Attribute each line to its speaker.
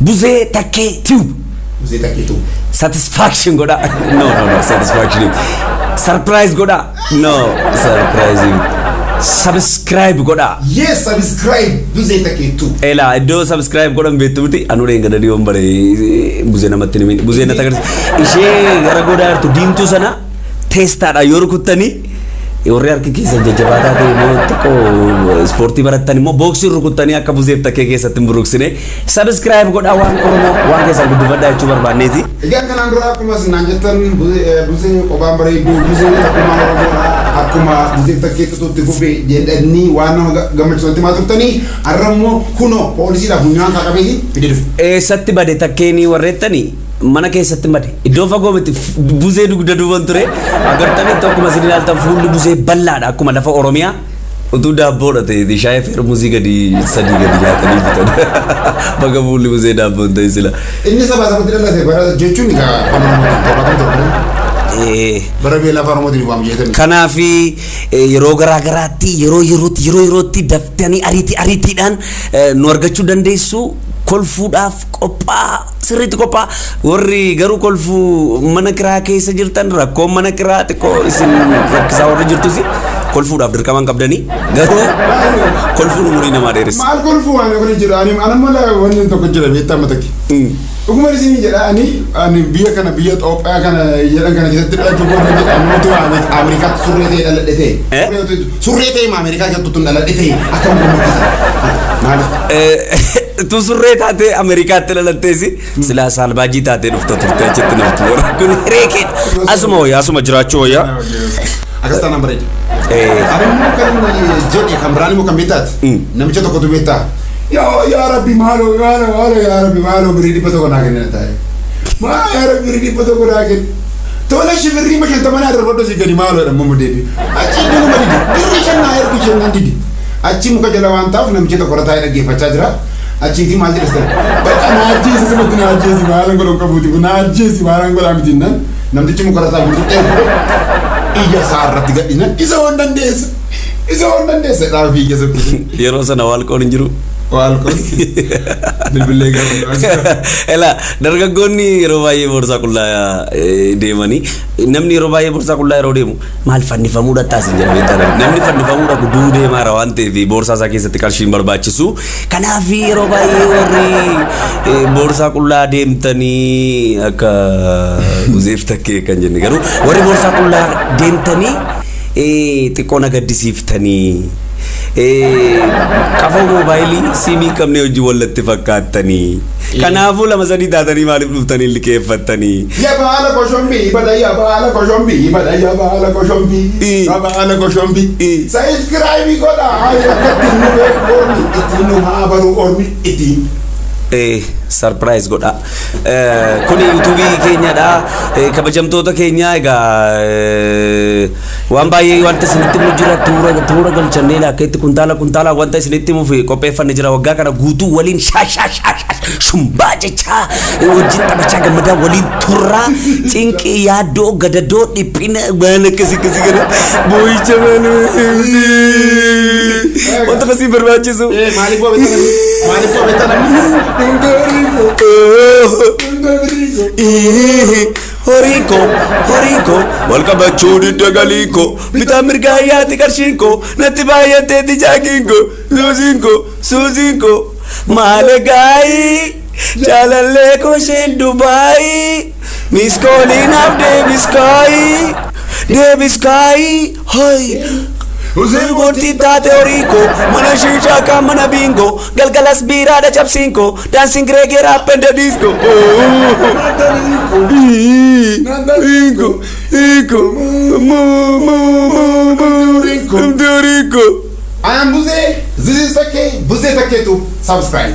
Speaker 1: Buzee Takkee Tube.
Speaker 2: Buzee Takkee Tube.
Speaker 1: Satisfaction godha. No, no, no, satisfaction. Surprise godha. No, surprise. Subscribe godha.
Speaker 2: Yes, subscribe Buzee Takkee Tube.
Speaker 1: Elaa iddoo subscribe godhan beektu miti anuu dheengadda dhiyoon bare buzee namatti ni buzee natti agarsiisa. Ishee gara godaa jirtu diimtuu sana teestaadha yoo rukuttanii warri harki keessan jajjabaataa ta'e immoo xiqqoo ispoortii barattan immoo booksii rukuttanii akka buzeef takkee keessatti hin buruqsine subscribe godhaa waan Oromoo waan keessan guddifadhaa jechuu barbaanneeti.
Speaker 2: Egaa kanaan dura akkuma isin naan jettan buzee qophaan bareedduu buzee tokkummaan Oromoodha akkuma buzeef takkeetti itti fufe jedhanii waan nama gammachiisu himaa turtanii har'a immoo kunoo poolisiidhaaf funyaan isaa qabeeti fidee dhufe.
Speaker 1: Eessatti bade takkeenii warreettanii mana keessatti bade iddoo fagoo miti buzee dugda duuban ture agartanitti akkuma isin ilaaltan fuulli buzee bal'aadha akkuma lafa Oromiyaa utuu daabboodha ta'e shaayii feermuzii gadi sadii gadi nyaatanii bitan baga fuulli buzee daabboon ta'e sila.
Speaker 2: Inni saba sabatti dhalate bara jechuun egaa afaan Oromootiin 77 bara beela afaan Oromootiin waamu jeetanii.
Speaker 1: Kanaaf yeroo garaa garaatti yeroo yerootti yeroo yerootti daftanii ariitii ariitiidhaan nu argachuu dandeessu. Kolfuudhaaf qophaa sirriitti qophaa warri garuu kolfuu mana kiraa keessa jirtan rakkoon mana kiraa xiqqoo isin rakkisaa warri jirtus kolfuudhaaf dirqama hin qabdanii garuu kolfuun umurii namaa dheeressa.
Speaker 2: Maal kolfuu waan kun jedhu ani anamma wanni tokko jira beektaa amma takki. Dhuguma isin jedha ani biyya kana biyya Itoophiyaa kana jedhan kana keessatti dhalachuu koo jedha ani utuu Ameerikaatti surree ta'e dhaladhe ta'e. Surree ta'e Ameerikaa keessatti tun dhaladhe ta'e akkam gammachiisa. Maaliif?
Speaker 1: Tu surree taatee Ameerikaatti dhalatteesi silaa saalbaajii taatee dhufta turte achitti naftu warra kun hiree keedha. Asuma wayyaa asuma jiraachuu wayyaa.
Speaker 2: Akkas taanaan bareeda. Ani immoo kan jedhe kan biraan immoo kan beektaati. Namicha tokkotu beektaa. Yaa yaa Rabbi maaloo maaloo maaloo yaa Rabbi maaloo birrii 100 naa kenna taa'e. Maaloo yaa Rabbi birrii 100 naa kenna. Tola shi birrii 50 naa darbadhu si gadi maaloo dha immoo deebi. Achi dhuguma dide. Birrii 5 naa ergu jennaan dide. Achi muka jala waan taa'uuf namichi tokko irra taa'ee dhaggeeffachaa jira. Achiitii maal jedhes ta'e. Bakka naa ajjeesi sumatti naa ajjeesi maalan godhan qabuuti kun naa ajjeesi maalan godhaa miti jennaan namtichi muka irra taa'e burcuqqee fuudhee ija isaa irratti gadhiinan isa waan dandeessa. Isa waan dandeessa jedhaa fi ija isaatti.
Speaker 1: Yeroo sana waalqoon hin jiru.
Speaker 2: Waalqoon bilbilee gaafa.
Speaker 1: Elaa dargaggoonni yeroo baay'ee boorsaa qullaa deemanii namni yeroo baay'ee boorsaa qullaa yeroo deemu maal fannifamuu dhattaas hin jedhamee taana namni fannifamuu dhaqu du'uu deemaara waan ta'eef boorsaa isaa keessatti qarshiin barbaachisu. Kanaaf yeroo baay'ee warri boorsaa qullaa deemtanii akka Uzeef Takkee kan jenne garuu warri boorsaa qullaa deemtanii xiqqoo na gaddisiiftanii qafoo moobaayilii siimii qabnee hojii wallatti fakkaattanii kanaafuu lama sadii taatanii maaliif dhuftanii liqeeffattanii.
Speaker 2: Ya baala koshombi bada ya baala koshombi bada ya baala koshombi ya baala koshombi. Subscribe godha akka ittiin nu beeku ormi ittiin nu haa baru ormi ittiin.
Speaker 1: Surprise godha. Kuni yuutuubii keenyadha. Kabajamtoota keenya egaa waan baay'ee wanta isinitti himu jira tuura tuura galchannee akka itti kuntaala kuntaala wanta isinitti himuuf qopheeffanne jira waggaa kana guutuu waliin shaa shaa shaa shaa shumbaa jechaa wajjin taphachaa gammadaa waliin turraa cinqii yaaddoo gadadoo dhiphina waan akkasii akkasii kana boo'icha maal wanta akkasii barbaachisu.
Speaker 2: Maaliif boo beektaa namni? Maaliif boo beektaa namni?
Speaker 1: Horiin koo horiin koo wal qabachuu didda galiin koo bitaa mirgaa yaati qarshiin koo natti baay'atteetti jaakiin koo suusiin koo suusiin koo maal gaayii jaalallee koo isheen Dubaayii miskoolii naaf deebiskaayii deebiskaayii hoy. Murtii taate horii koo mana shiishaa kaan mana biingoo galgalas biiraadha cabsiin koo dancing reggae rap and the disco. Ingo, ingo, mu, mu, mu, mu, Rico.
Speaker 2: I am Buze. This is Take. Buze Take to subscribe.